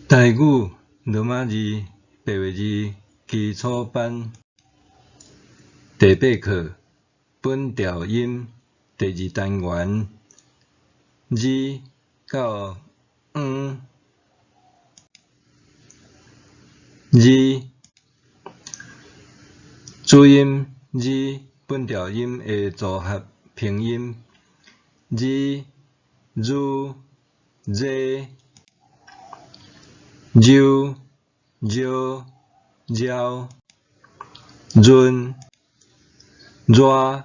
台語羅馬字白話字基礎班第八課本調音第二單元字到嗯字主音字本調音的組合拼音字、ㄣ、ㄣ、ㄣ、ㄣ、ㄣ、潤、熱、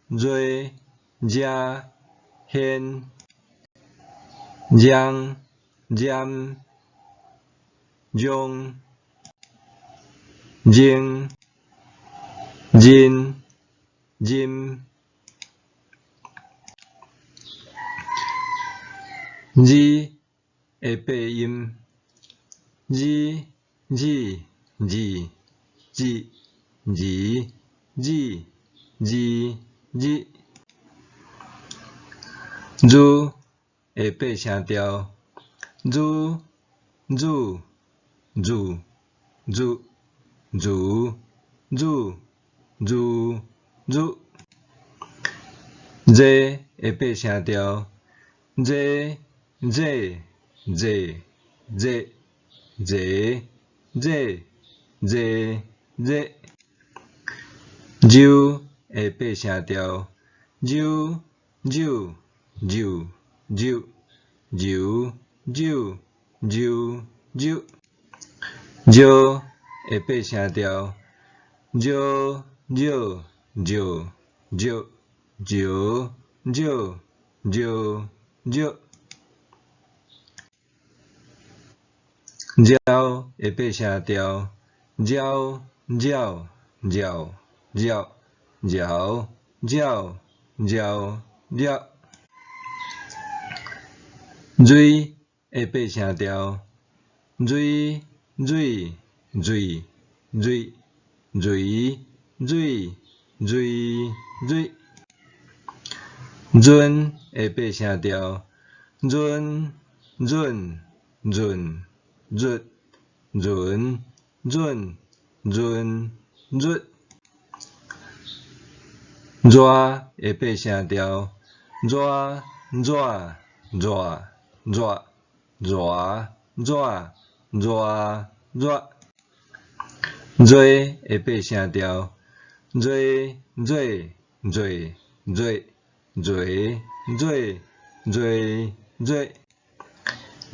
熱、熱、現、將、占、將、扔、認、認。字的八音：字、字、字、字、字、字、字、字。ㄣ的八聲調：ㄣ、ㄣ、ㄣ、ㄣ、ㄣ、ㄣ、ㄣ、ㄣ。ㄣ的八聲調：ㄣ、ㄣ、ㄣ、ㄣ、ㄣ、ㄣ、ㄣ、ㄣ。ㄣ的八聲調：ㄣ、ㄣ、ㄣ、ㄣ、ㄣ、ㄣ、ㄣ、ㄣ。ㄣ的八聲調：ㄣ、ㄣ、ㄣ、ㄣ、ㄣ、ㄣ、ㄣ、ㄣ。ㄣ的八聲調：ㄣ、ㄣ、ㄣ、ㄣ、ㄣ、ㄣ、ㄣ、ㄣ。ㄣ的八聲調：ㄣ、ㄣ、ㄣ、ㄣ、ㄣ、ㄣ、ㄣ、ㄣ。潤的八聲調：潤、潤、潤、潤、潤、潤、潤、潤。熱的八聲調：熱、熱、熱、熱、熱、熱、熱、熱。熱的八聲調：熱、熱、熱、熱、熱、熱、熱、熱。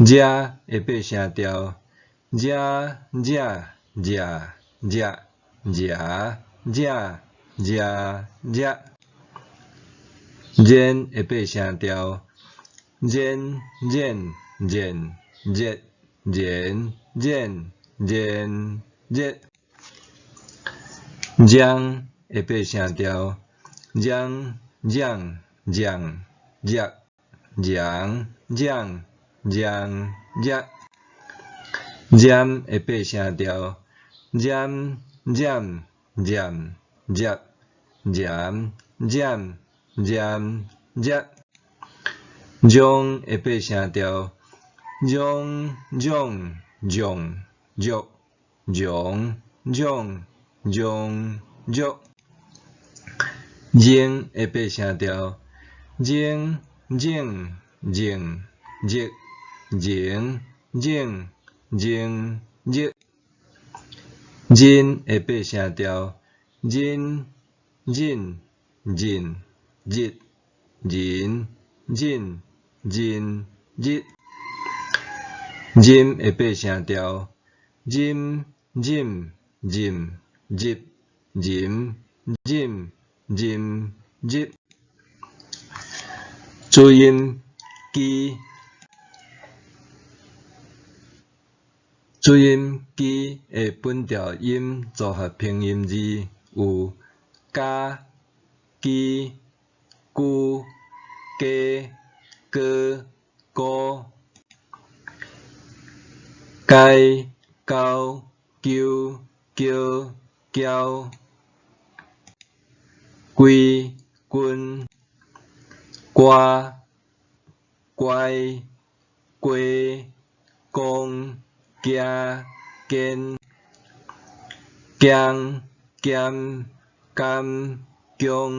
熱的八聲調：熱、熱、熱、熱、熱、熱、熱、熱。然的八聲調：然、然、然、熱、然、然、然、熱。將的八聲調：將、將、將、熱、將、將、將、熱。佔的八聲調：佔、佔、佔、熱、佔、佔、佔、熱。將的八聲調：將、將、將、熱、將、將、將、熱。扔的八聲調：扔、扔、扔、熱、扔、扔、扔、熱。仁的八聲調：仁、仁、仁、熱、仁、仁、仁、熱。壬的八聲調：壬、壬、壬、熱、壬、壬、壬、熱。主音ㄍ，主音ㄍ的本調音組合拼音字有加、基、龜、雞、哥、孤、該、交、鳩、澆、嬌、歸、軍、歌、乖、雞、公、行、堅、驚、兼、甘、強、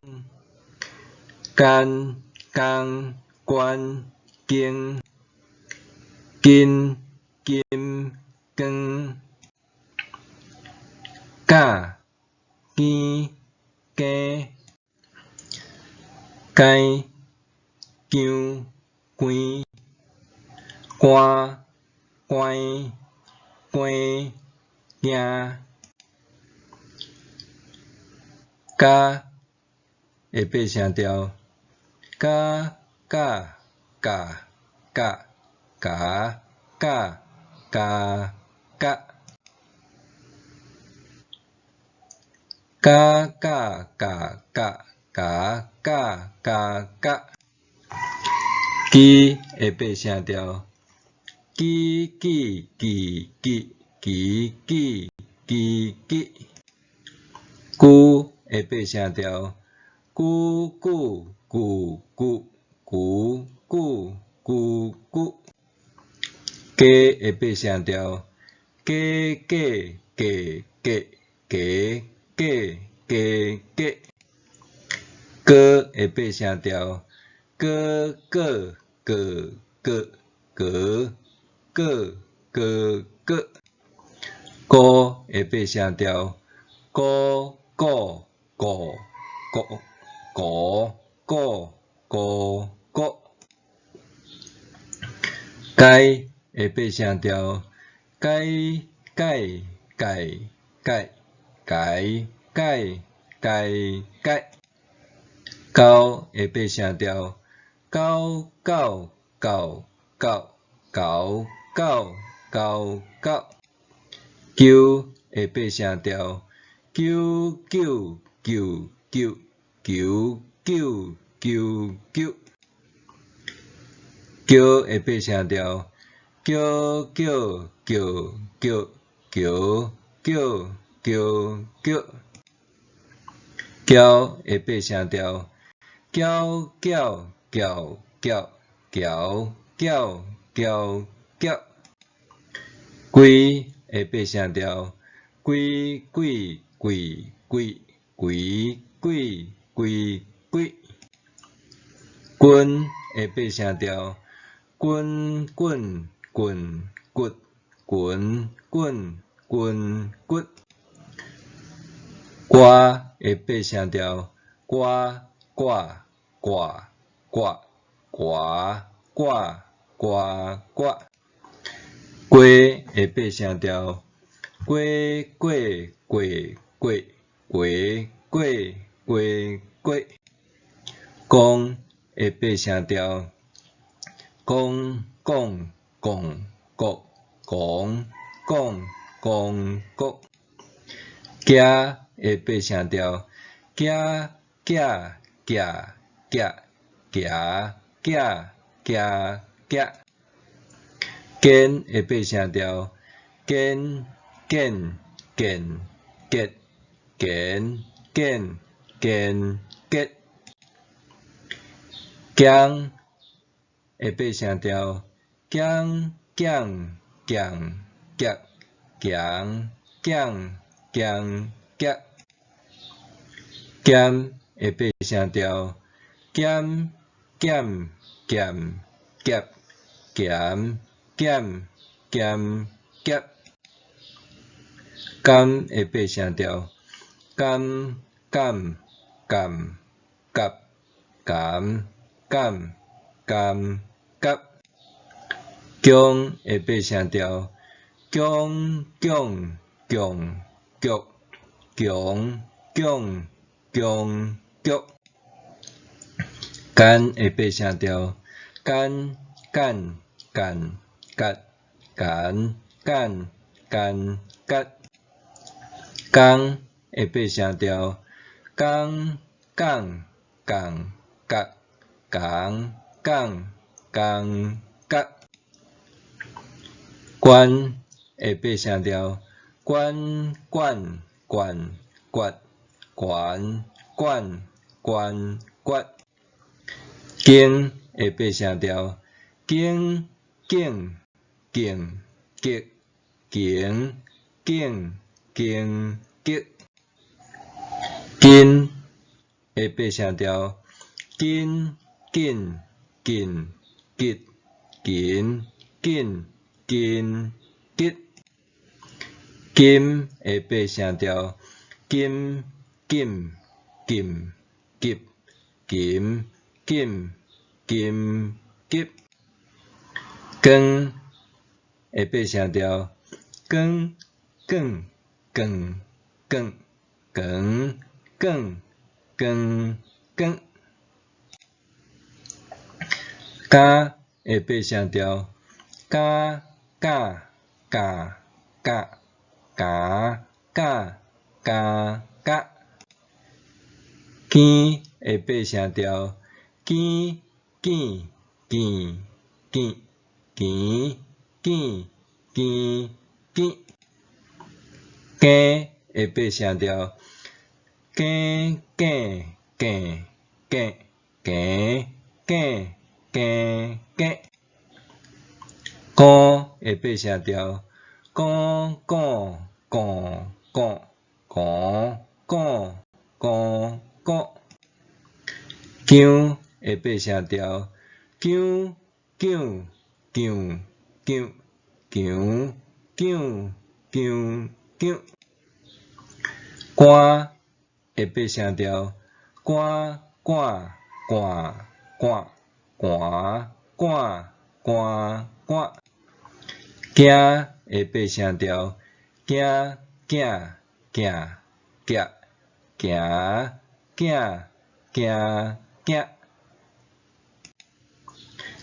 幹、工、關、經、筋、金、光、甲、堅、更、該、薑、關、官、關、關、驚、加的八聲調，加、甲、甲、甲、共、甲、加、甲、加、甲、甲、甲、共、甲、加、甲。支的八聲調，支、支、支、支、支、支、支、支。龜的八聲調，龜、龜、龜、龜、龜、龜、龜、龜。雞的八聲調，雞、雞、雞、雞、雞、雞、雞、雞。哥的八聲調，哥、哥、哥、哥、哥、哥、哥、哥。孤的八聲調，孤、孤、孤、孤、孤、孤、孤、孤。該的八聲調，該、改、改、改、改、改、改、改。厚的八聲調，厚、厚、厚、厚、厚、厚、厚、厚。鳩的八聲調，鳩、鳩、鳩、鳩、鳩、鳩、鳩、鳩。叫的八聲調，叫、叫、叫、叫、叫、叫、叫、叫。嬌的八聲調，嬌、嬌、嬌、嬌、嬌、嬌、嬌、嬌。龜的八聲調，龜、龜、龜、龜、龜、龜、龜、龜。滾的八聲調，滾、滾、滾、滾、滾、滾、滾、滾。歌的八聲調，歌、歌、歌、歌、歌、歌、歌、歌。雞的八聲調，雞、雞、雞、雞、雞、雞、雞、雞。公的八聲調，公、公、公、國、公、公、公、國。行的八聲調，行、行、行、行、行、行、行、行。堅的八聲調，堅、堅、堅、結、堅、堅、堅、結。薑的八聲調，薑、薑、薑、夾、薑、薑、薑、夾。鹹的八聲調，鹹、鹹、鹹、夾、鹹、鹹、鹹、夾。甘的八聲調，甘、甘、甘、夾、甘、甘、甘、夾。薑的八聲調，薑、薑、薑、腳、薑、薑、薑、腳。幹的八聲調，幹、幹、幹、幹、幹、幹、幹、幹。工的八聲調，工、工、工、角、工、工、工、角。關的八聲調，關、關、關、關、關、關、關、關。經的八聲調，經、景、景、結、爿、景、荊、棘。斤的八聲調：斤、緊、近、吉、勤、緊、巾、吉。金的八聲調：金、錦、禁、昅、琴、錦、巾、昅。光的八聲調：光、廣、更、爿、扛、爿、扛、扛。敢的八聲調：敢、甲、架、蛤、夾、架、鉗、蛤。羹的八聲調：羹、羹、見、墘、墘、見、羹、羹。羹的八聲調：羹、羹、羹、粳、墘、粳、羹、羹。爷的八聲調：爷、爷、爺、爷、紘、紘、爷、爷。薑的八聲調：薑、薑、劵、勼、強、勼、姜、薑。官的八聲調：官、館、摜、摜、寒、趕、官、趕。驚的八聲調：驚、囝、行、夾、行、囝、驚、驚。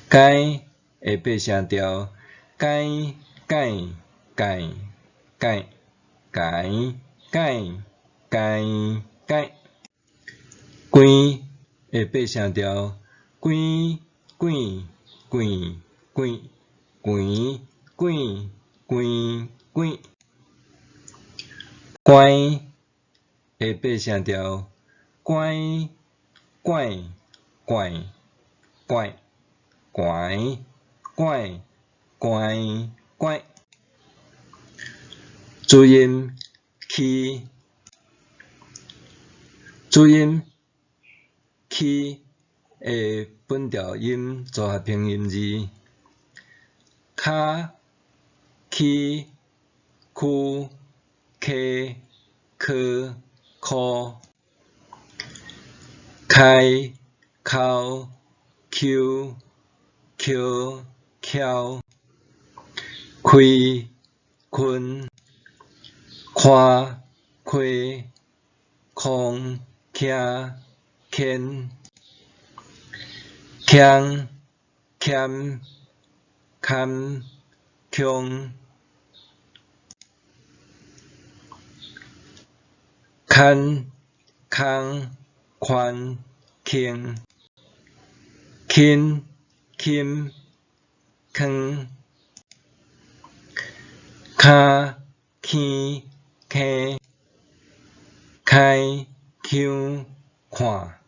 該的八聲調：該、蓋、蓋、蓋、該、蓋、該、蓋。關的八聲調：關、軌、軌、軌、關、軌、關、軌。關的八聲調：關、拐、拐、怪、拐、拐、關、拐。注音 k，注音 k 的本調音組合拼音字：跤、起、區、溪、柯、箍、開、口、丘、抾、蹺、開、坤、寬、虧、空、徛、牽、強、儉、堪、強、牽、空、寬、輕、輕、襟、坑、跤、坑、坑、開、腔、看。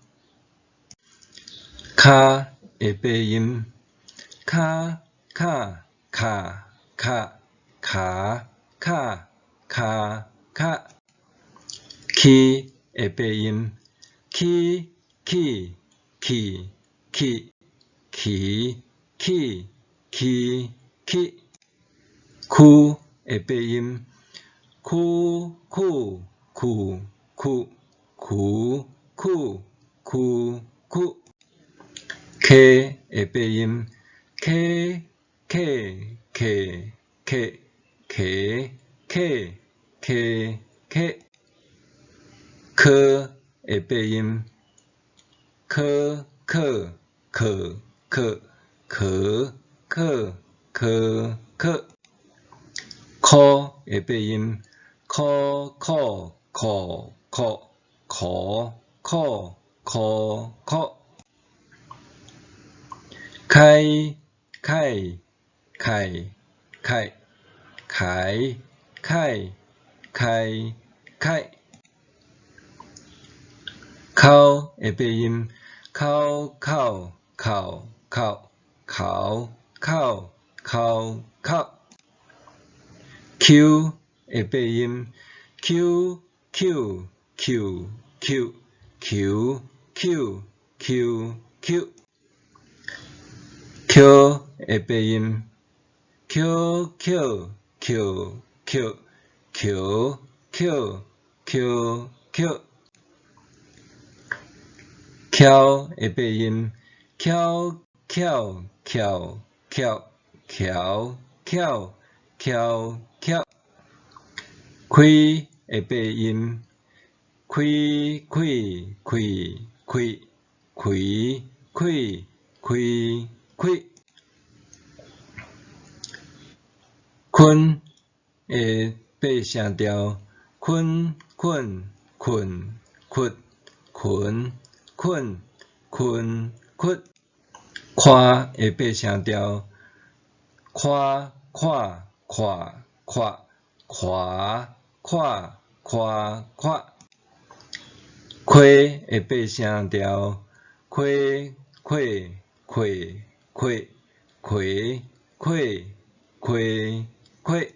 跤的八音：跤、卡、卡、卡、跤、卡、跤、卡。起的八音：起、起、去、起、奇、起、起、起。區的八音：區、庫、庫、區、渠、庫、區、區。溪的八音：溪、客、契、客、騎、客、溪、溪。柯的八音：柯、克、可、克、殼、課、柯、课。箍的八音：箍、苦、扣、庫、苦、課、柯、箍。開、凱、凱、凱、開、凱、開、凱。口的八音：口、口、哭、哭、考、口、考、哭。Q 的八音，Q Q Q Q Q Q Q Q。 Q 的八音，Q Q Q Q Q Q Q Q。 翘的八音，翘翘翘翘翘翘翘翘。開的八音，開開開開開開開開。坤的八聲調，坤坤困窟困困困窟。寬的八聲調，寬寬寬寬寬寬寬寬。虧的八聲調，虧虧虧虧虧虧虧虧。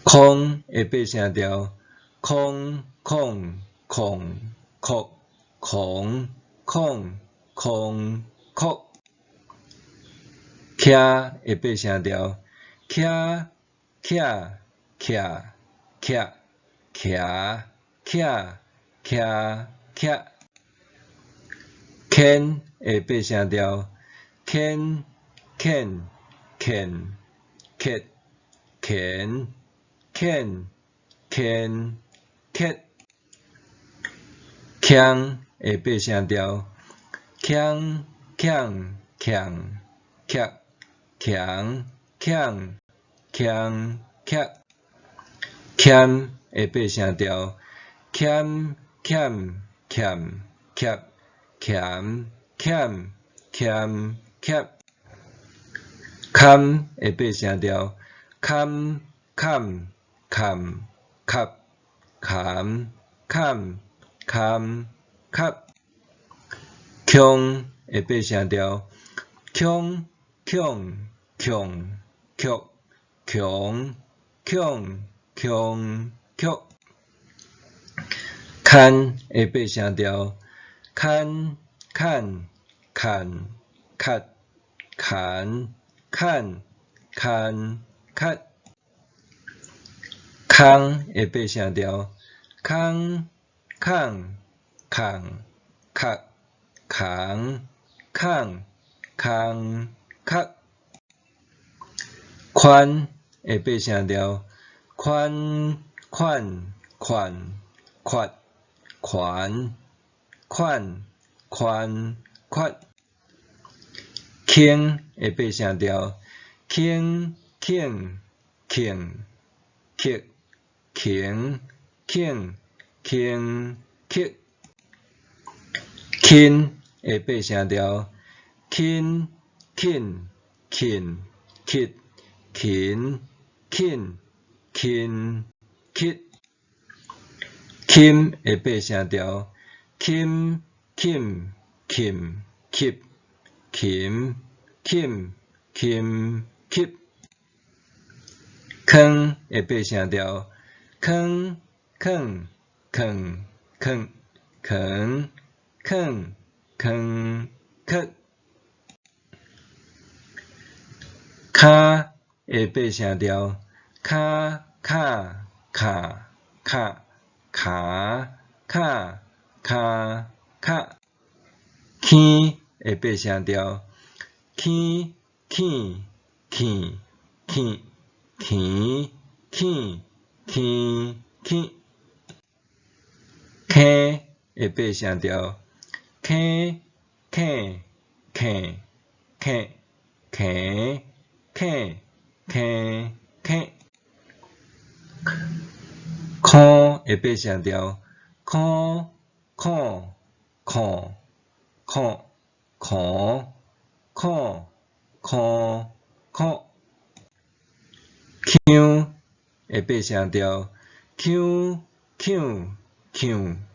空的八聲調，空空空空空空空空。徛的八聲調，徛徛徛徛徛徛徛徛。牽的八聲調，牽牽牽牽牽牽牽牽。強的八聲調，強強強強強強強強。儉的八聲調，儉儉儉儉儉儉儉儉。坎的八聲調，坎坎坎坎坎坎坎坎。強的八聲調，強強強強強強強強。牽的八聲調，牽牽牽牽牽牽牽牽。空的八聲調，空空空空空空空空。寬的八聲調，寬寬寬寬寬寬寬寬。輕的八聲調，輕輕輕輕輕輕輕輕。輕的八聲調，輕輕輕輕輕輕輕輕。琴的八聲調，琴琴琴琴琴琴琴琴。囥的八聲調，囥囥囥囥囥囥囥囥。跤的八聲調，跤跤跤跤跤跤跤跤。耳的八聲調，耳耳耳耳耳耳耳耳。坑的八聲調，坑坑坑坑坑坑坑坑。箍的八聲調，箍箍箍箍箍箍箍箍。腔的八聲調，腔腔腔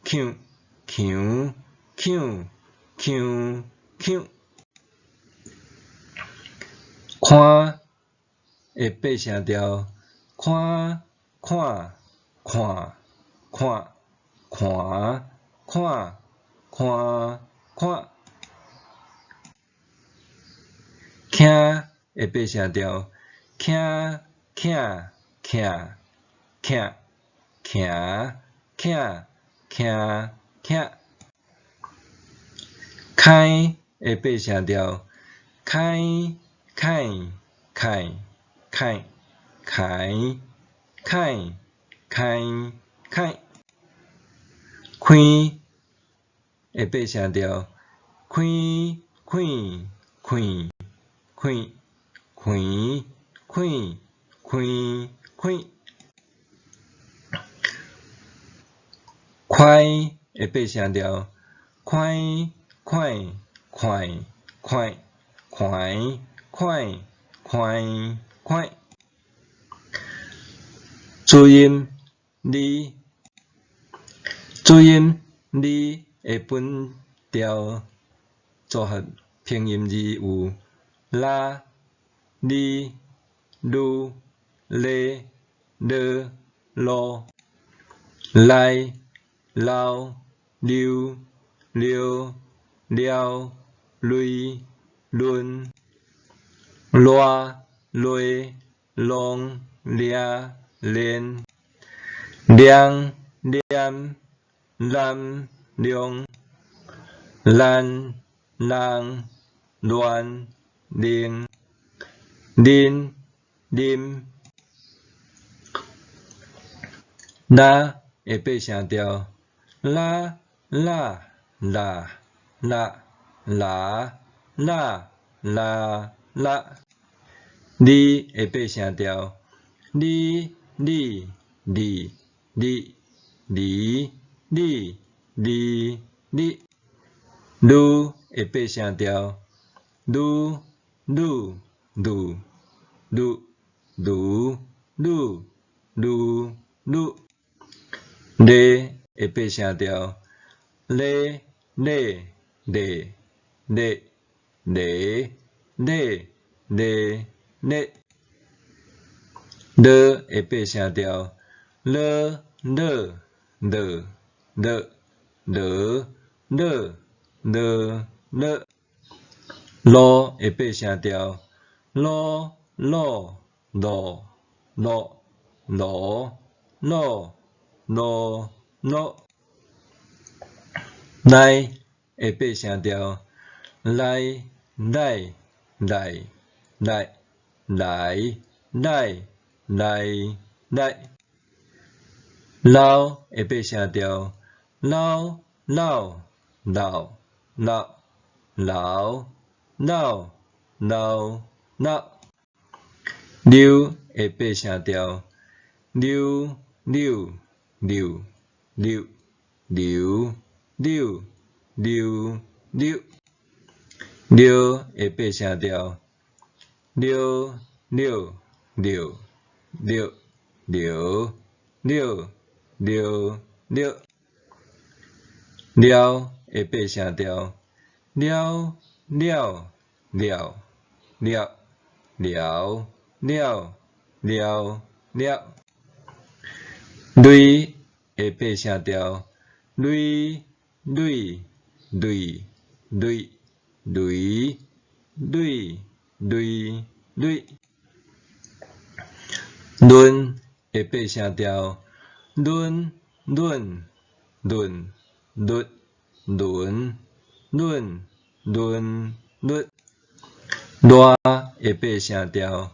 腔腔腔腔腔。寬會變聲調，看看看看看看看看。徛會變聲調，徛徛徛徛徛徛徛徛。開會變聲調，開開開開開開開開。開會變聲調，開開開開開開開開。快會變聲調，快快快快快快快快。注音 ㄣ，注音 ㄣ 的本調組合拼音字有拉、哩、嚕、咧、勒、囉、來、老、溜、溜、了、類、崙、賴、爾、攏、掠、練、涼、黏、攬、量、難、人、亂、寧、啉、啉。拉會變聲調，拉拉拉拉拉拉拉拉。哩會變聲調，哩哩哩哩哩哩哩哩。嚕會變聲調，嚕嚕嚕嚕嚕嚕嚕嚕。咧會變聲調，咧咧咧咧咧咧咧咧。勒會變聲調，勒勒勒勒勒勒勒勒。囉會變聲調，囉囉囉囉囉囉囉囉。來會變聲調，來來來來來來來來。老會變聲調，老老老老老老老老。溜會變聲調，溜溜溜溜溜溜溜溜。尿會變聲調，尿尿尿尿尿尿尿尿。了會變聲調，了了了了了了了了。雷會變聲調，雷雷雷雷雷雷雷雷。崙會變聲調，崙崙崙崙崙崙崙崙。賴會變聲調，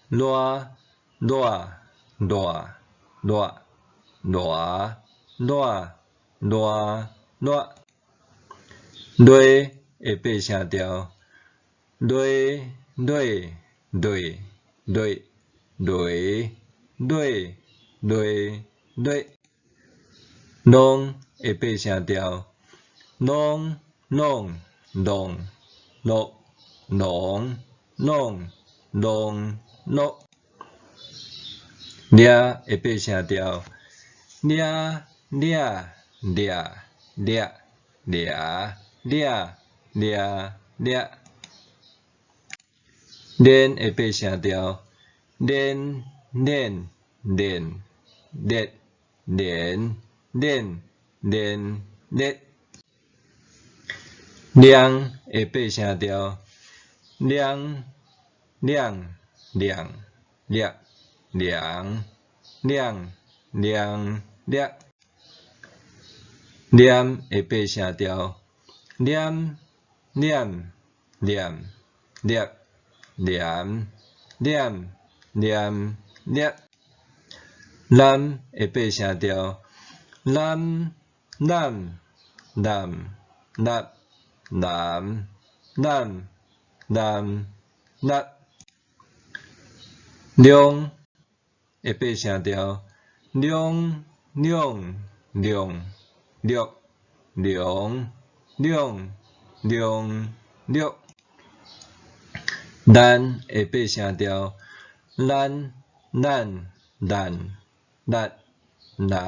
賴賴賴賴賴賴賴賴。爾會變聲調，爾爾爾爾爾爾爾爾。攏會變聲調，攏攏攏攏攏攏攏攏。掠會變聲調，掠掠掠掠掠掠掠掠。連會變聲調，練練練列連練連列。量的八聲調，量量量列梁量梁掠。念的八聲調，念念念捏黏念黏捏。攬的八聲調，攬攬攬納南攬攬納。量的八聲調，量量量略量量量掠。難的八聲調，難難難捺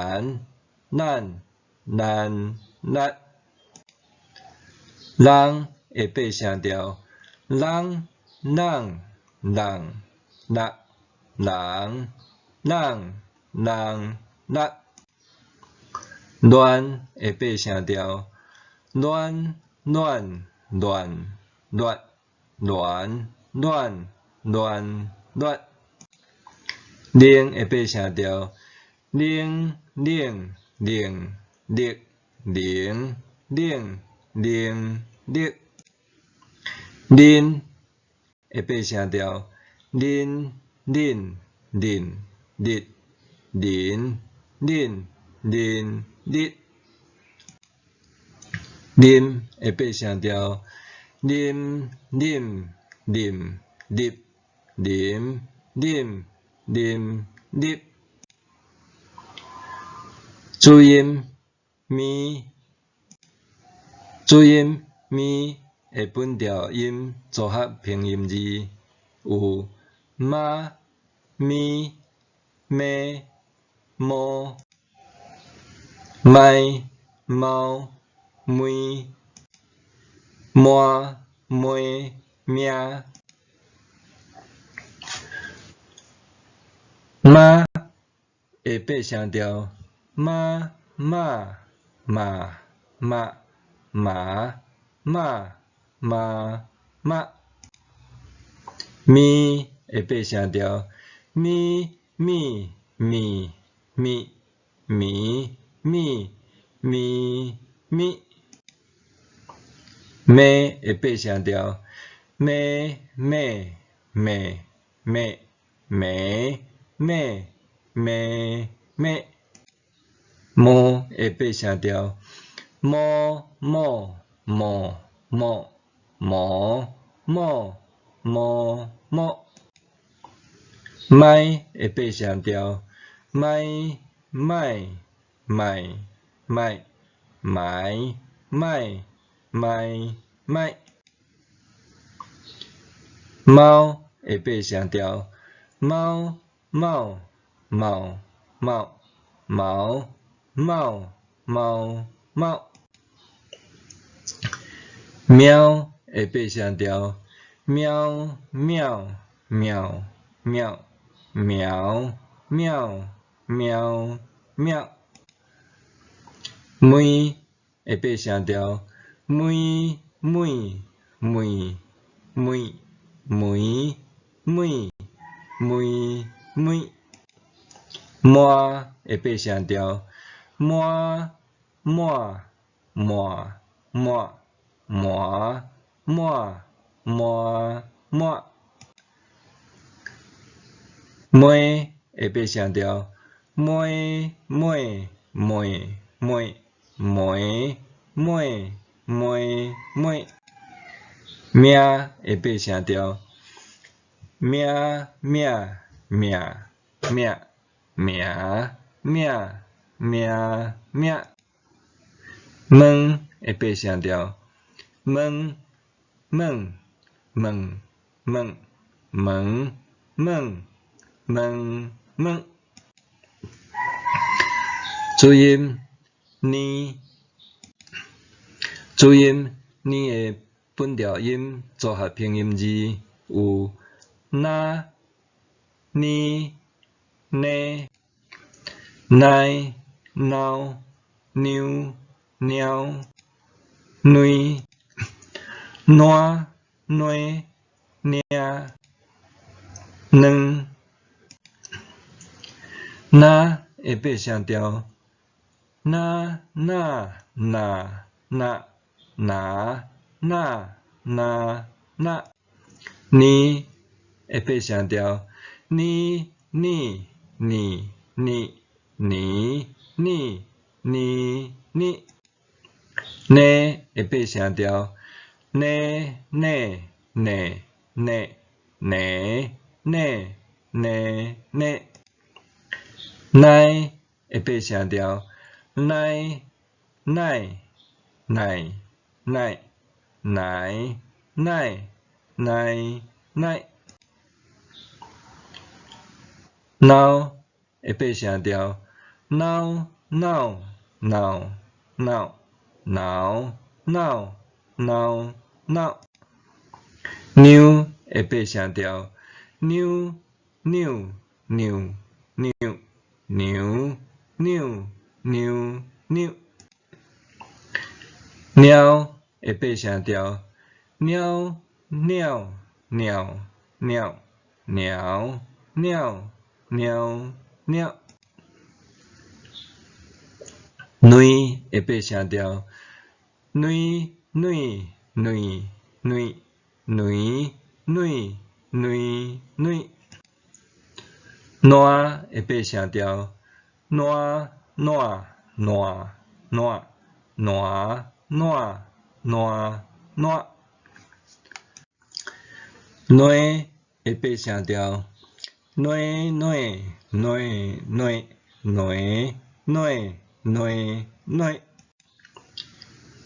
難難難捺。人的八聲調，人人人搦人人人搦。亂的八聲調，亂亂亂亂亂亂亂亂。零的八聲調，零零零綠零零零綠。啉的八聲調，啉啉啉日淋淋淋日。啉的八聲調，啉啉啉入淋淋淋入。注音咪，注音咪的本調音組合拼音字有媽、咪、咩、摸、麥、貓、妹、滿、糜、命。媽的八聲調，媽、馬、嘛、嘜、麻、馬、嘛、抹。咪的八聲調，咪、咪、麵、密、糜、米、咪、密。咩的八聲調，咩、馬、暝、密、糜、咩、暝、មិ。摸的八聲調，摸、某、瘼、癦、毛、瘼、瘼、莫。麥的八聲調，麥、崟、賣、មិ、埋、嘜、咪、麥。貓的八聲調，貓、茂、瘼、癦、毛、瘼、瘼、瘼。喵的八聲調，喵、妙、妙、廟、苗、妙、喵、廟。糜的八聲調，糜、每、泯、密、媒、媺、咪、糜。麻的八聲調，麻、滿、瘼、抹、麻、抹、瘼、抹。糜的八聲調，糜、尾、糜、媒、泯、妹、糜、糜。命的八聲調，命、命、命、命、名、命、命、命。問的八聲調，問、問、問、問、門、問、問、糜。注音呢，注音呢的本調音組合拼音字有哪、呢、呢、奶、腦、妞、貓、卵、爛、瀾、領、卵。若的八聲調，若、若、若、若、若、若、若、若。呢的八聲調，呢、呢、呢、呢、呢、呢、呢、呢。呢的八聲調，呢、呢、呢、呢、呢、呢、呢、呢。奶的八聲調，奶、奶、奶、奶、奶、奶、奶、奶。腦的八聲調，腦、腦、腦、腦、腦、腦、腦、腦。妞的八聲調，妞、妞、妞、妞、妞、妞、妞、妞。貓的八聲調，貓、貓、貓、貓、貓、貓、貓、貓。卵的八聲調，卵、卵、卵、卵、卵、卵、卵、卵。爛的八聲調，爛、爛、爛、爛、爛、爛、爛、爛。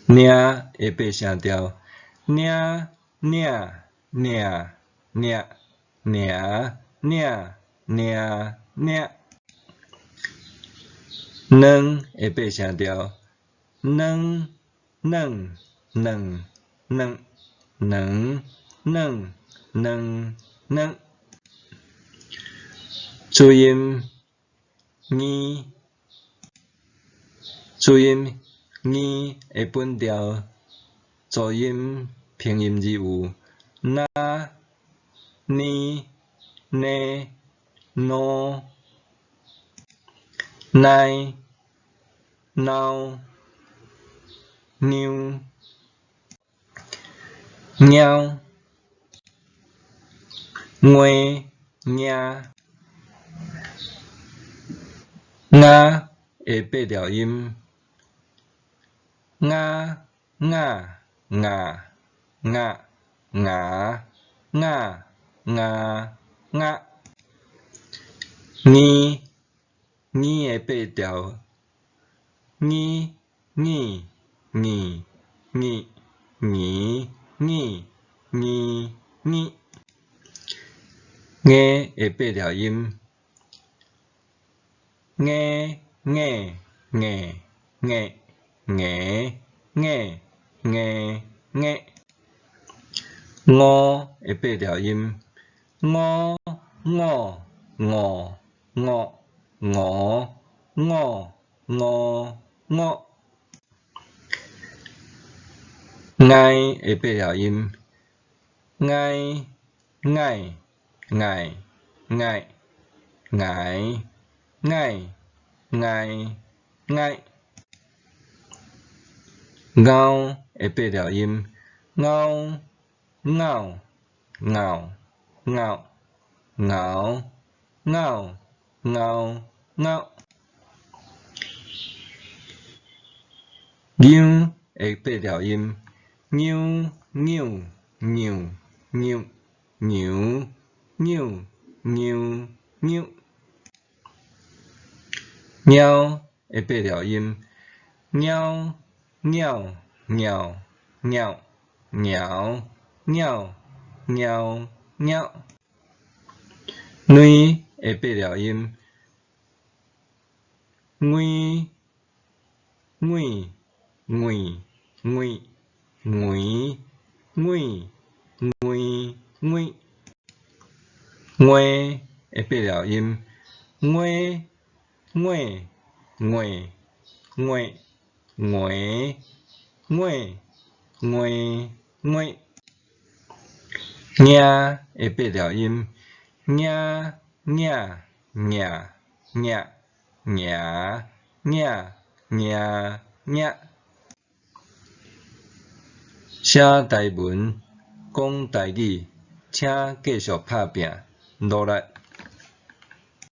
瀾的八聲調，瀾、瀾、瀾、瀾、瀾、瀾、瀾、瀾。領的八聲調，領、領、領、領、領、領、領、領。卵的八聲調，卵、卵、卵、卵、卵、卵、卵、卵。注音𪜶，注音𪜶的本調注音拼音字有：哪、呢、呢、喏、奶、腦、妞、貓、瀾、領。𪜶的八調音，𪜶、𪜶、𪜶、𪜶、𪜶、𪜶、𪜶、𪜶。耳，耳的八調，耳、耳、耳、耳、耳、耳、耳、耳。𪜶的八調音，𪜶、𪜶、𪜶、𪜶、𪜶、𪜶、𪜶、𪜶。五的八調音，五、五、五、五、五、五、五、五。𠊎的八調音，𠊎、𠊎、𠊎、𠊎、𠊎、𠊎、𠊎、𠊎。𠢕的八調音，𠢕、𠢕、𠢕、𠢕、𠢕、𠢕、𠢕、𠢕。𠊎的八調音，𠊎、𠊎、𠊎、𠊎、𠊎、𠊎、𠊎、𠊎。貓的八調音，貓、貓、貓、貓、貓、貓、貓、貓。卵的八調音，卵、卵、卵、卵、卵、卵、卵、卵。穢的八條音：月、月、月、月、月、月、月、月。霒的八條音：霒、霒、霒、霒、霒、霒、霒、霒。寫台文，講台語，請繼續拍拚，努力。